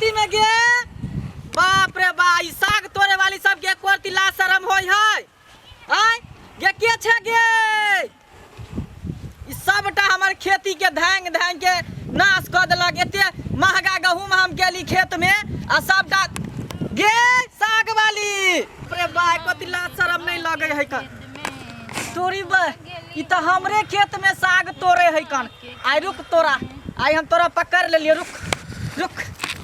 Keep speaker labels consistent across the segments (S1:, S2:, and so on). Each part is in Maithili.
S1: खेती में गे। बाप रे बा, ई साग तोड़े वाली सब के एको रत्ती लाज शरम होय है? आय गे, के छे गे? ई सबटा हमर खेती के धांग धांग के नाश कऽ देलक। एते महगा गहूम हम केली खेत में आ सबटा गे साग वाली। बाप रे बा, एको रत्ती लाज शरम नहीं लगे है कन। तोरी बा, ई तऽ हमरे खेत में साग तोड़े है कन। आइ रुक तोरा, आइ हम तोरा पकड़ लेलियै। रुक रुक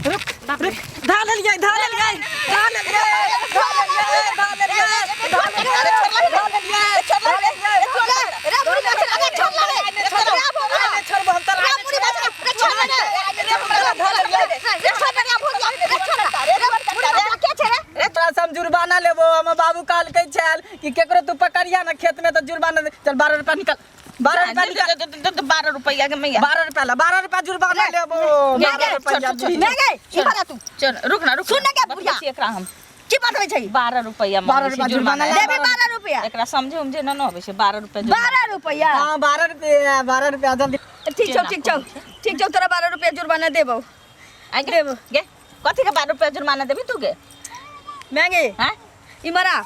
S1: रुक रुक, धा लेलियै, धा लेलियै, धा लेलियै, धा लेलियै, धा लेलियै, धा लेलियै, धा लेलियै, धा लेलियै। छोड़बो हम तोरा। तोरा से हम जुर्माना लेबो। हमर बाबू कहलकै छल कि केकरो तू पकड़िया ना खेत में तऽ जुर्माना दे। चल, 12 रुपया निकाल, 12 रुपया निकाल।
S2: 12 रुपया के मैया।
S1: 12 रुपया ला, 12 रुपया जुर्माना लेबो, 12 रुपया दी।
S3: नहीं गई, ई बता तू।
S2: चल, रुक ना, रुक।
S3: सुन ना गे बुढ़िया।
S2: बतबै छी एकरा हम।
S3: की बतबै छै?
S2: 12 रुपया।
S1: 12 रुपया जुर्माना ला।
S3: देबी 12 रुपया?
S2: एकरा समझे उमझे न न अबै छै। 12 रुपया जुर्माना।
S3: 12 रुपया?
S1: हाँ, 12 रुपया, 12 रुपया, जल्दी।
S3: ठीक छौ, ठीक छौ, ठीक छौ, तोरा 12 रुपया जुर्माना देबौ।
S2: आ गे गे, कथी के 12 रुपया जुर्माना देबी तू गे?
S3: महंगे।
S2: हैं?
S3: इमरा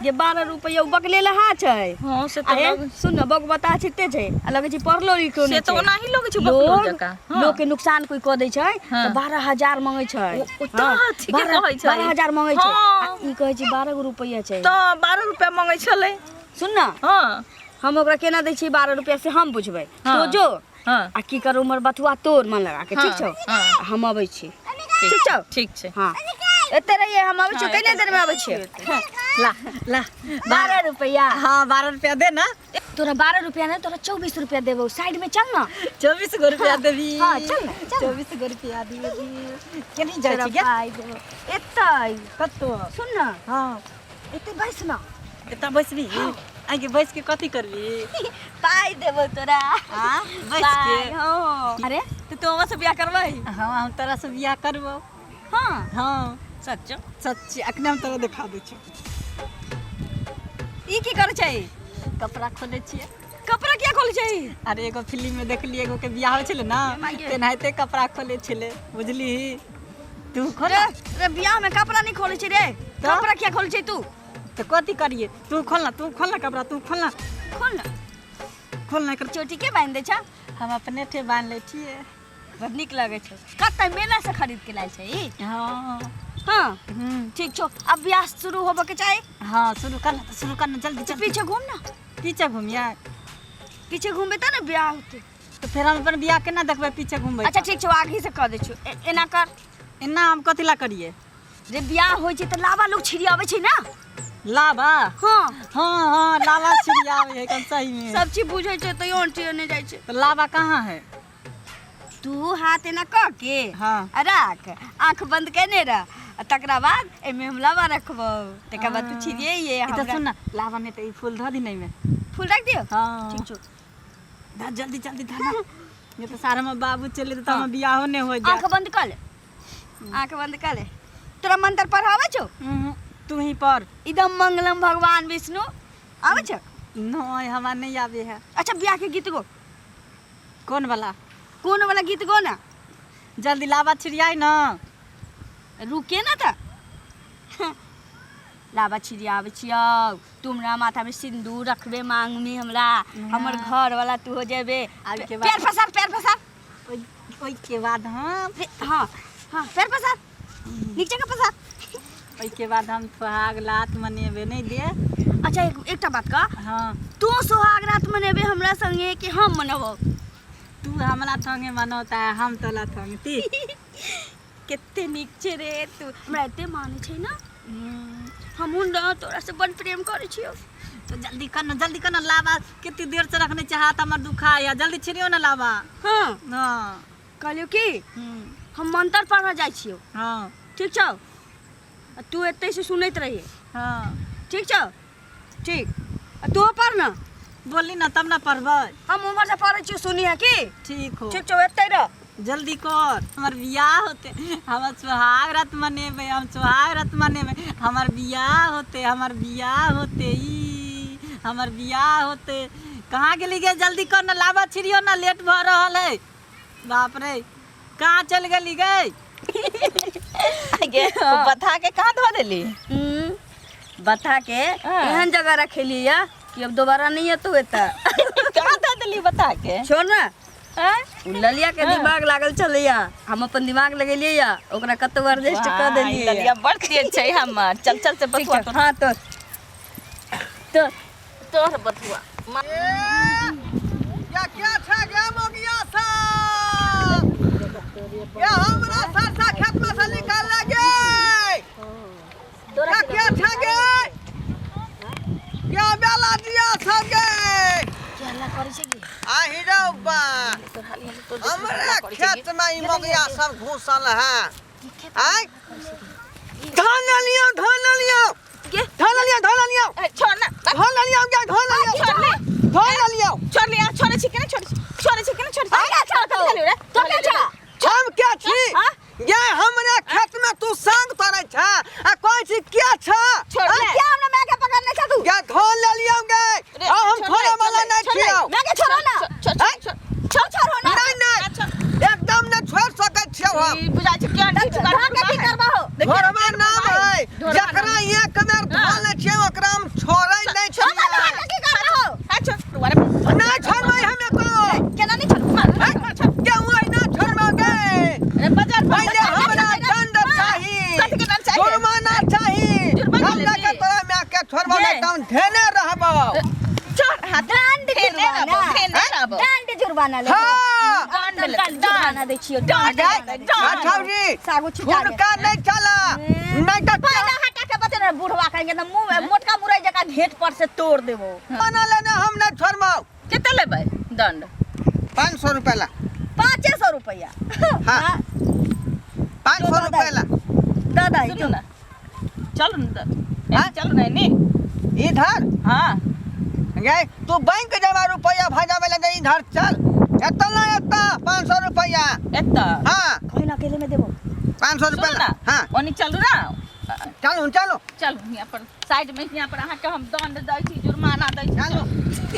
S3: ये 12 रुपया उ बकले लहा छै।
S2: हाँ, से
S3: आ
S2: तऽ
S3: हे,
S2: लग
S3: सुन न, बक बता छिते छै आ लगै छै पढ़लो लिखलो
S2: से
S3: नहि
S2: तऽ
S3: छै।
S2: ओनाही लगै छै बकलो
S3: लोग
S2: जकाँ। हाँ।
S3: लोग के नुकसान कोई कऽ दै छै
S2: हाँ।
S3: तऽ 12,000 मंगै छै।
S2: ओ तऽ
S3: हाँ,
S2: ठीके कहै छै।
S3: 12,000 मंगै छै।
S2: हाँ।
S3: आ ई कहै छै 12 गो रुपया छै।
S2: तऽ 12 रुपया मंगै छलै।
S3: सुन न।
S2: हाँ।
S3: हम ओकरा केना दै छियै 12 रुपया से हम बुझबै।
S2: हाँ।
S3: तो जो
S2: हाँ।
S3: आ की करू, उमर बथुआ तोड़ मन लगा के, ठीक
S2: हाँ,
S3: छौ?
S2: हाँ।
S3: आ हम अबै छी, ठीक छौ?
S2: ठीक छै।
S3: हाँ, एते रहिए, हम अबै छी।
S2: हाँ,
S3: कने
S2: एते
S3: देर में अबै छियै।
S1: ला ला।
S3: 12 रुपया।
S1: हाँ, 12 रुपया दे ना।
S3: तोरा 12 रुपया नहीं, तोरा 24 रुपया देबौ। साइड में चल ना।
S1: 24 गो रुपया देबी?
S3: हाँ, चल ना, चल।
S1: 24 गो रुपया देबी। केनी जाइ
S3: तोरा
S1: छी गे?
S3: पाइ देबौ एतै।
S1: कतौ?
S3: सुन ना।
S1: हाँ।
S3: एते बैस ना।
S1: एतऽ बैसबी? आगे बैस के कथी करबी?
S3: पाइ देबौ तोरा।
S1: हाँ, बैस के?
S3: पाइ, हाँ। अरे तो तू हमरा से बियाह करबै?
S1: हाँ, हम तोरा से बियाह करबो।
S3: हाँ?
S1: हाँ।
S2: सच्चो?
S1: सच्ची, अखने हम तोरा देखा दै छियौ।
S3: ई की करै छै?
S1: कपड़ा खोलै छियै।
S3: कपड़ा किया खोलै छै?
S1: अरे, एगो फिल्म में देखलियै, एगो के बियाह होइ छलै ना, तेनाहिते कपड़ा खोलै छलै, बुझली? तू खोल।
S3: रे रे, बियाह में कपड़ा नहीं खोलै छै रे। कपड़ा किया खोलै छै तू?
S1: तऽ कथी करियै? तू खोल ना, तू खोल ना कपड़ा, तू खोल ना।
S3: खोल ना।
S1: खोल ना एकर।
S3: चोटी के बांधि दै छ?
S1: हम अपने ठे बान्हि लै छियै।
S3: बड़ नीक लगै छै। कतऽ मेला से खरीद के लायल छै ई?
S1: हाँ।
S3: हाँ?
S1: हम्म।
S3: ठीक छौ, अब बियाह शुरू होबे के चाही।
S1: हाँ, शुरू कर ना, तऽ शुरू कर ना, जल्दी
S3: तो
S1: चल।
S3: पीछे घूम ना।
S1: पीछे घूमियै?
S3: पीछे घूमबे तऽ ने बियाह होतै।
S1: तऽ फेर हम अपन बियाह केना देखबै पीछे घूमबै?
S3: अच्छा, ठीक छौ, आगे से कह दै छियौ। एना कर।
S1: एना हम कथी ला करियै?
S3: रे, बियाह होइ छै तऽ लावा लोग छिड़ियाबै छै ना।
S1: लावा?
S3: हाँ।
S1: हाँ हाँ, लावा छिड़ियाबै है कन सही में।
S3: सब चीज बुझै छै तैयो अंटी नहि जाइ छै।
S1: तऽ लावा कहाँ है?
S3: तू हाथ एना कऽ के
S1: हाँ।
S3: आ राख, आँख बंद केने रह आ तकरा बाद एहिमे हम लावा रखबौ, तकर बाद तू छिड़ियैये।
S1: ई तऽ
S3: हमरा
S1: सुन ना, लावा नहि तऽ ई फूल धऽ दी ने एहिमे।
S3: फूल रख दियौ?
S1: हाँ।
S3: ठीक छौ।
S1: धऽ, जल्दी जल्दी धऽ ना, नहि तऽ सारा हमर बाबू चलि जेतै तऽ हमर बियाहो नहि हो जायत।
S3: आँख बंद कऽ ले, आँख बंद कऽ ले। तोरा मंत्र पढ़ाबै छौ?
S1: तू ही पढ़।
S3: इदम मंगलम भगवान विष्णु आबै छौ?
S1: नहीं, हमरा नहीं आबे है।
S3: अच्छा, बियाह के गीत गो।
S1: कौन वाला?
S3: कोन वाला गीत गो ना।
S1: जल्दी लावा छिड़ियाई ना।
S3: रुके ना तऽ लाबा छिड़ियाबै छियौ। तुमरा माथामे सिन्दूर रखबे मांगमे, हमरा हमर घर वाला तू हो जेबे।
S1: आबे के बाद
S3: पैर पसार, पैर पसार।
S1: ओहिके बाद हम
S3: हाँ हाँ, पैर पसार, नीचे के पसार।
S1: ओहिके बाद हम सुहाग रात मनेबे नहि दे।
S3: अच्छा, एक एकटा बात कह।
S1: हाँ।
S3: तू सुहाग रात मनेबे हमरा संगे कि हम मनबौ?
S1: तू हमरा संगे मनौता है, हम तोला संगे ती।
S3: कते नीक छै रे तू, हमरा एते मानै छै ना। हमहूँ न तोरा से बड़ प्रेम करै छियौ।
S1: तो जल्दी कर ना, जल्दी कर ना। लावा कितनी देर से रखने छै, हाथ हमर दुखाय है, जल्दी छिड़ियो ना लावा।
S3: हाँ।
S1: हाँ।
S3: कहलियौ कि हम मंत्र पढ़ऽ जाइ छियौ।
S1: हाँ।
S3: ठीक छौ? आ तू एतै से सुनैत रहिए।
S1: हाँ।
S3: ठीक छौ? ठीक। आ तू पढ़ ना।
S1: बोली ना तब ना पढ़बै।
S3: हम उम्हर से पढ़ै छियौ, सुनी है की?
S1: ठीक हो।
S3: ठीक छौ, एतै रह।
S1: जल्दी कर, हमर बियाह होते, हमर सुहाग रात मनेबै, हम सुहाग रात मनेबै, हमर बियाह होते, हमर बियाह होते, ई हमर बियाह होते। कहाँ गेली गे? जल्दी कर ना, लाबा छिड़ियो ना, लेट भऽ रहल है। बाप रे। कहाँ चल गेली गई?
S2: गे बता के कहाँ धो देली?
S3: बता के एहन जगह रखेली या कि अब दोबारा नहीं एतो एता।
S2: कहाँ धो देली बता के?
S3: छोड़ ना।
S2: हाँ?
S3: उ ललिया के दिमाग लागल छलैया, हम अपन दिमाग लगेलियै या ओकरा कतौ एडजस्ट कऽ
S2: वाह, ई
S3: देलियै।
S2: ललिया बड़ तेज छै हमर। चल चल से बथुआ तोर।
S3: हाँ तो तो
S2: तोर बथुआ।
S4: या क्या छा गया मोगिया साहब? या हमरा सरसा खेत में से निकाल लगे। या क्या छा गए? क्या बेला दिया सब गए? आही रे बा, हमरा खेत में ई मोगिया सब घुसल है। आय धान लियो, धान लियो, धान लियो, धान लियो,
S2: छोड़ ना,
S4: धान लियो, क्या धान लियो,
S2: छोड़ ले,
S4: धान लियो।
S2: छोड़ ले, छोड़े छी केना छोड़े छी, छोड़े छी केना छोड़े छी?
S3: क्या छोड़
S2: कथी रे?
S3: तो क्या छा?
S4: हम क्या छी?
S2: हाँ?
S4: ये हमरे खेत में तू संग तोड़ै छ आ कहै छी क्या छ?
S2: छोड़ ले।
S3: क्या हमरा माय के पकड़ने छ तू?
S4: क्या धान ले लियो गे?
S2: रे,
S4: आ हम
S2: छोड़
S4: छोड़े
S2: ले,
S4: वाला
S2: छोड़
S4: नहीं
S2: ले, छोड़ ले।
S4: छियौ।
S3: माय के छोड़ो ना।
S2: छोड़, छोड़, छोड़,
S3: छोड़ छोड़ो ना।
S4: नहीं नहीं, एकदम नहीं छोड़ सकै छियौ हम।
S2: ई बुझाइ छै केहन छी जुगाड़
S3: धान के की करबा हो?
S4: घरवा नाम है,
S2: ढोरबा
S4: जकरा एक बेर धान ले छियौ ओकरा हम छोड़ै नहीं
S3: धान
S4: छियै।
S3: के की करबा हो?
S2: अच्छा, अरे
S4: नहीं छोड़बै हम एको।
S3: केना नहीं छोड़ू?
S2: मार, मार, मार, छोड़।
S4: क्यों ओहिना छोड़बै गे?
S2: अरे बाजार पर
S4: पहिले हमरा दंड चाही,
S2: कथी के दंड चाही?
S4: जुर्माना चाही।
S2: जुर्माना
S4: हमरा
S2: लेबही?
S4: के तोरा माय के छोड़बो
S2: गे।
S4: नहीं त हम धेने रहबो।
S2: छोड़ हाथ।
S3: दंड
S2: धेने रहबो,
S3: जुर्माना।
S2: धेने रहबो।
S3: दंड जुर्माना ले।
S4: हाँ।
S2: दंड ले,
S3: दंड जुर्माना दै छियो।
S2: दंड,
S3: दंड
S2: दंड।
S4: राठौरी,
S3: सागो छिटा दे।
S4: हुनका नहीं चला, नहीं तो
S3: फायदा हटा के बते बुढ़वा कहेंगे ना मुंह में मोटका मुरई जका घेंट पर से तोड़ देबो।
S4: जुर्माना लेने हम नहीं छोड़बो।
S2: कते लेबै दंड?
S4: 500 रुपया ला।
S3: 500 रुपया।
S4: हाँ। 500 रुपया ला।
S3: दादा
S2: सुनू ना, चलू ना,
S4: हाँ?
S2: चलू ना एनी।
S4: इधर?
S2: हाँ।
S4: गे तू बैंक जमा रुपया भजावे लगे, इधर चल। एतऽ ना, एतऽ 500 रुपया।
S2: एतऽ?
S4: हाँ।
S3: कहीं ना अकेले में देबो।
S4: 500
S2: सुनू
S4: रुपया
S2: ना,
S4: ला। हाँ।
S2: ओनी चलू ना।
S4: चलू चलू।
S2: चलू हियाँ पर साइड में, हियाँ पर अहाँके हम दंड दै छी, जुर्माना दै छी।
S4: चलू।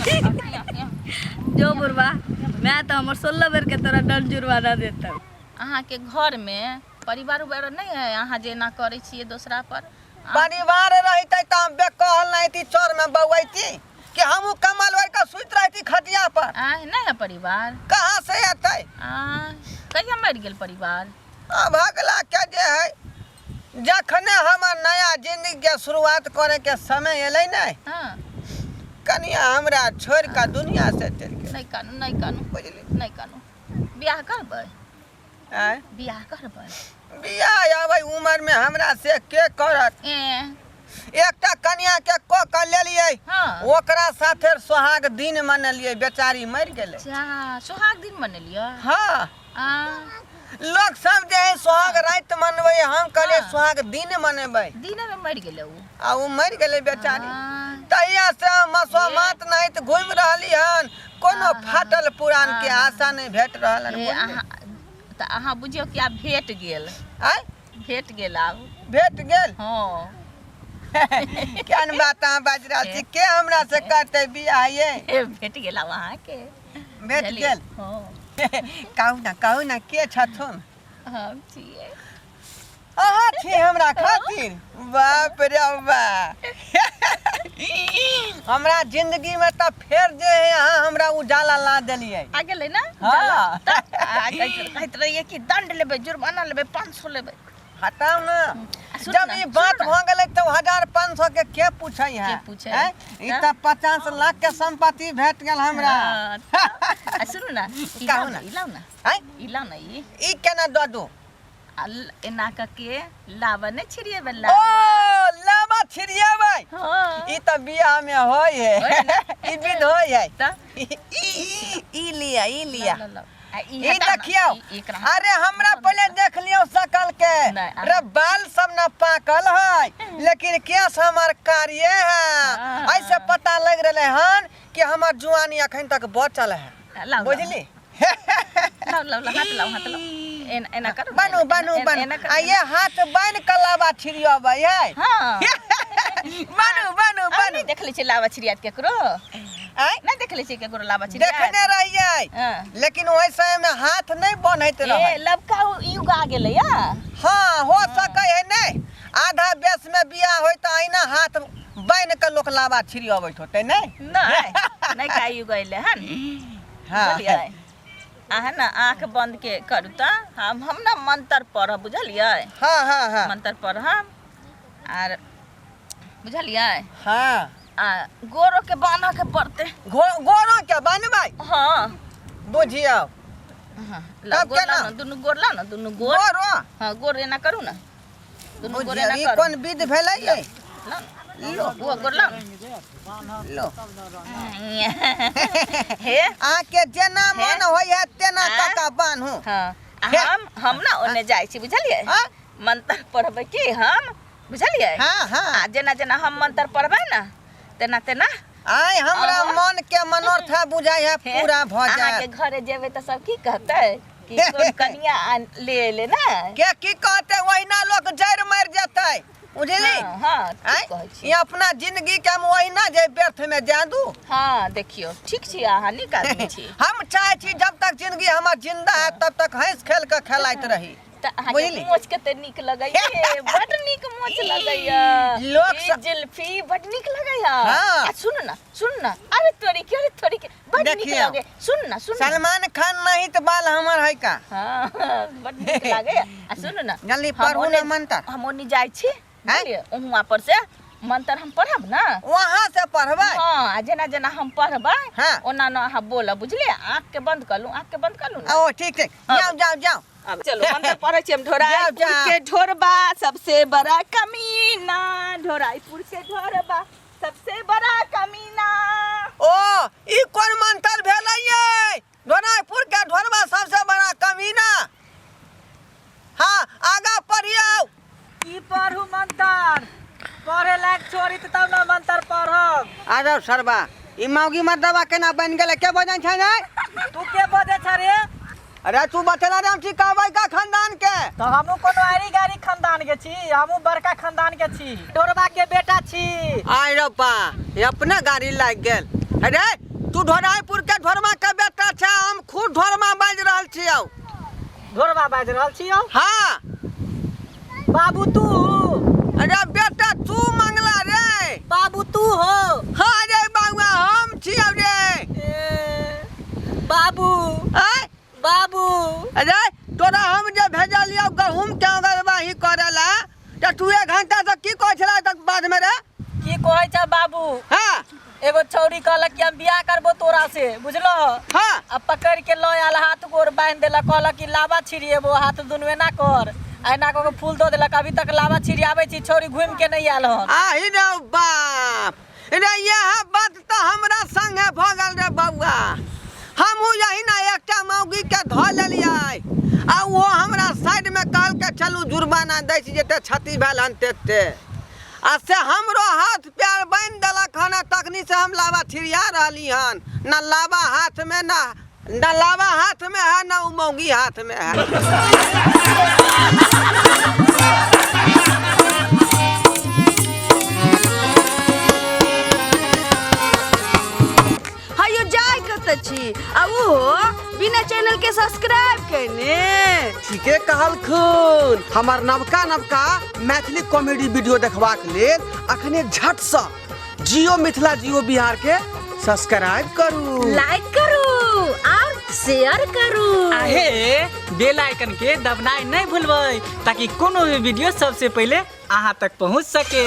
S2: हियाँ, हियाँ।
S3: जो बुढ़वा, मैं तो हमर 16 बेर के तोरा दंड जुर्माना देता।
S2: अहाँके घरमे परिवार उवार नहि है? अहाँ जे एना करै छियै दोसरा पर?
S4: परिवार रहते तऽ हम बेकहल नहीं थी, चोर में बौऐती कि हमहूँ कमल ओढ़ के सुति रहती खटिया पर।
S2: आँय, नहि है परिवार?
S4: कहाँ से एतै?
S2: आँय, कहिया मरि गेल परिवार?
S4: आ भगला के जे है, जखने हमर नया जिंदगी के शुरुआत करे के समय एलै ने,
S2: हाँ,
S4: कनिया हमरा छोड़ के दुनिया से चलि गेल।
S2: नहि कानू, नहि कानू।
S4: बुझली?
S2: नहि कानू। बियाह करबै?
S4: आँय?
S2: बियाह करबै?
S4: बियाह आबै उम्र में हमरा से के करत?
S2: ए
S4: एकटा कनिया के कऽ के लेलियै,
S2: हाँ,
S4: ओकरा साथे सोहाग दिन मनेलियै, बेचारी मरि गेलै।
S2: अच्छा, सोहाग दिन मनेलियै?
S4: हाँ।
S2: आ
S4: लोग सब जे है सोहाग राति मनबै, हम कहलियै
S2: हाँ।
S4: सोहाग दिन मनेबै।
S2: दिने में मरि गेलै उ?
S4: आ उ मरि गेलै बेचारी।
S2: आ,
S4: तहिया से मसोमात नहीं तऽ घुमि रहली हन, कोनो
S2: हाँ,
S4: फाटल पुरान के
S2: हाँ।
S4: आशा नहीं भेट रहल हन।
S2: ए, अहाँ तऽ अहाँ बुझियौ कि आब भेट गेल।
S4: आँय?
S2: भेट गेल आब।
S4: भेट गेल?
S2: हँ।
S4: केहन बात अहाँ बाजि रहल छी, के हमरा से करतै बियाह ये?
S2: ए, भेट गेल आब अहाँके।
S4: भेट
S2: बुझलियै?
S4: गेल?
S2: हँ।
S4: कहू ना, कहू ना, के छथुन?
S2: हम छियै।
S4: अहाँ छी हमरा खातिर? बाप रे बा, हमरा जिंदगी में तऽ फेर जे है अहाँ हमरा उजाला ला देलियै।
S2: आ गेलै ना?
S4: हाँ।
S2: तऽ आ कहैत कहैत रहियै कि दंड लेबै, जुर्माना लेबै, 500 लेबै।
S4: हटाउ ना।
S2: आ सुनू
S4: जब
S2: ना,
S4: ई
S2: सुनू
S4: बात
S2: ना।
S4: भऽ गेलै तऽ 1500 के के पूछै है?
S2: के पूछै?
S4: हैं? ई तऽ 50 लाख के संपत्ति भेट गेल हमरा।
S2: हाँ, आ सुनू ना, ई
S4: कहू
S2: लाउ
S4: ना।
S2: ना, ई लाउ ना।
S4: हैं?
S2: ई लाउ ना ई।
S4: ई केना दऽ दू?
S2: आ एना कऽ के लाबा नहि छिड़िएबै?
S4: ओ
S2: लाबा।
S4: लाबा छिड़िएबै?
S2: हाँ।
S4: ई तऽ बियाह में होइ है।
S2: होइ ना?
S4: ई विध होइ है।
S2: तऽ
S4: ई लिया, ई लिया।
S2: लाउ, लाउ। आ ई
S4: ई
S2: हटाउ ना,
S4: देखियौ।
S2: एकरा
S4: अरे हमरा पहिले देख लियौ शकल के।
S2: नहि,
S4: रे बाल सब न पाकल है, लेकिन केस हमर कारिये है।
S2: हाँ।
S4: ऐसे पता लग रहले हन कि हमर जुआनी अखन तक बचल है।
S2: लाउ, लाउ।
S4: बुझली?
S2: लाउ लाउ लाउ, हाथ लाउ, हाथ लाउ, एना एना करू।
S4: बनू बनू
S2: एना-
S4: बनू।
S2: एना करू।
S4: आ ये हाथ बन के लाबा छिड़ियबै है।
S2: हाँ।
S4: बनू बनू
S2: अहाँ
S4: बनू।
S2: नहि देखले छियै लाबा छिड़ियात केकरो?
S4: आँय?
S2: नहि देखले छियै केकरो लाबा छिड़ियाइत?
S4: देखने रहियै
S2: हाँ।
S4: लेकिन ओहि समय में हाथ नहीं बन्हैत
S2: ए
S4: रहै।
S2: लबका युग आ गेलै या।
S4: हाँ, हो सकै है नहीं, आधा बेस में बियाह होय तऽ अहिना हाथ बान्हि के लोक लाबा छिड़ियबैत होतै नहीं?
S2: नहि नहि, का युग अइलै हन।
S4: हाँ।
S2: बुझलियै, अहाँ ने आँख बंद के करू तऽ हम ने मंत्र पढ़ब, बुझलियै?
S4: हाँ हाँ हाँ।
S2: मंत्र पढ़ब आर, बुझलियै?
S4: हाँ।
S2: आ गोरो के बान्हऽ के पड़तै।
S4: गोरो के बान्हबै?
S2: हाँ।
S4: बुझियौ।
S2: हाँ, ला,
S4: तब
S2: गोर
S4: केना?
S2: ला ने, दुनू गोर ला ने, दुनू गोर।
S4: गोरो?
S2: हाँ, गोर एना करू ने, दुनू गोर।
S4: बुझियौ
S2: एना
S4: ई
S2: करू।
S4: कोन विध भेलै ये?
S2: ला ने,
S4: लो।
S2: ओ गोर ला ने।
S4: लो।
S2: हे।
S4: अहाँके जेना
S2: हे?
S4: मन होइए तेना
S2: आँय?
S4: काका बान्हू।
S2: हाँ, आ
S4: हे।
S2: हम ना ओने जाइ छी, बुझलियै?
S4: हाँ?
S2: मंत्र पढ़बै की हम, बुझलियै?
S4: हाँ हाँ।
S2: आ जेना जेना हम मंत्र पढ़बै ने तेना तेना
S4: आइ हमरा
S2: अहाँ?
S4: मन के मनोरथ बुझाइ है
S2: हे,
S4: पूरा भऽ
S2: अहाँके
S4: जायत।
S2: घरे जेबै तऽ सब की कहतै कि कोन कनिया ले एलै ने?
S4: के की कहतै, ओहिना लोक जड़ि मरि जेतै, बुझली?
S2: हाँ हाँ, ठीक
S4: आँय?
S2: कहै छी।
S4: ई अपना जिंदगी के हम ओहिना जे व्यर्थ में जाय दू?
S2: हाँ, देखियौ, ठीक छी, अहाँ नीक आदमी छी।
S4: हम चाहै छी जब तक जिंदगी हमर जिंदा है तब तक हंसि खेल के खेलाइत रही।
S2: तऽ अहाँके
S4: बुझली?
S2: मोछ कते नीक लगैया, बड नीक मोछ लगैया।
S4: लोक
S2: ई जुल्फी बड नीक लगैया।
S4: हाँ।
S2: आ सुन न, सुन न, अरे तोरी के, अरे तोरी के, बड नीक
S4: देखियौ।
S2: लगैया। सुन न, सुन न।
S4: सलमान खान नहीं तऽ बाल हमर है का।
S2: हाँ, बड नीक लागैया। आ सुन न,
S4: जल्दी
S2: हम
S4: पढ़ू
S2: ओने
S4: न मंत्र।
S2: हम ओनी जाइ छी, बुझलियै? वहाँ पर से मंत्र हम पढ़ब ना।
S4: वहाँ से पढ़बै?
S2: हाँ, आ जेना जेना हम पढ़बै
S4: हाँ।
S2: ओना ना अहाँ बोलब, बुझलियै? आँख के बंद कर लू, आँख के बंद कर लू ना।
S4: ओ ठीक ठीक, जाओ जाओ जाओ।
S2: अब चलो मंत्र पढ़ै छी हम।
S4: जाओ,
S2: ढोराईपुर
S4: जाओ।
S2: के ढोरबा सबसे बड़ा कमीना, ढोराईपुर के ढोरबा सबसे बड़ा कमीना।
S4: ओ ई कोन मंत्र भेलै ये? ढोराईपुर के ढोरबा सबसे बड़ा कमीना। हाँ, आगा पढ़ियौ।
S1: की पढ़ू मंत्र? पढ़े लायक छोड़ी तऽ तब ने मंत्र पढ़ब।
S4: आ जाओ सरबा, ई मौगी मर्दबा केना बनि गेलै? के बजै छै ने?
S1: तू के बजै छ रे?
S4: अरे तू बतेला रे, हम छी कहबै का खानदान के।
S1: तऽ हमहूँ कोनो आरी गारी खानदान के छी? हमहूँ बड़का खानदान के छी, ढोरबा के बेटा छी।
S4: आइ रे बा, ई अपने गाड़ी लागि गेल। अरे तू ढोराईपुर के ढोरबा के बेटा छै, हम खुद ढोरबा बाजि रहल छियौ।
S1: ढोरबा बाजि रहल छियौ?
S4: हाँ।
S1: बाबू तू?
S4: अरे बेटा तू मंगला रे।
S1: बाबू तू हो?
S4: हाँ रे बाबुआ, हम छियौ रे।
S1: ए, बाबू।
S4: आँय?
S1: बाबू।
S4: अरे तोरा हम जे भेजलियौ गहूम के ओगरबाही करे ला, तऽ तू एक घंटा से की कहै छला तक बाद में रे?
S1: की कहै छ बाबू?
S4: हाँ।
S1: एगो छौड़ी कहलक कि हम बियाह करबो तोरा से, बुझलो?
S4: हाँ।
S1: आ पकड़ के लऽ आयल, हाथ गोर बान्हि देलक, कहलक कि लाबा छिड़िएबो, हाथ दुनू एना कर आ एना कऽ के फूल दऽ देलक। अभी तक लाबा छिड़ियाबै छी, छौड़ी घुमि के नहि आयल हन।
S4: आहि रे बाप रे, इएह बात तऽ हमरा संगे भऽ गेल रे बौआ। हमहूँ यही ना एकटा मौगी के धऽ लेलियै आ ओहो हमरा साइड में कहलकै चलू जुर्माना दै छी, जते क्षति भेल हन तेते, आ से हमरो हाथ पैर बान्हि देलक हन आ तखनी से हम लाबा छिड़िया रहली हन। ना लाबा हाथ में, ना ना लाबा हाथ में है, ना उ मौगी हाथ में है।
S3: हयो जाय कतऽ छी आ ओहो बिना चैनल के सब्सक्राइब केने?
S4: ठीके कहलखुन। हमर नवका नवका मैथिली कॉमेडी वीडियो देखबाक लेल अखने झटसँ जियो मिथिला जियो बिहार के सब्सक्राइब करू,
S3: लाइक करू और शेयर करू।
S1: आहे बेल आइकन के दबनाइ नहि भूलबै ताकि कोनो भी वीडियो सबसे पहिले अहाँ तक पहुँच सके।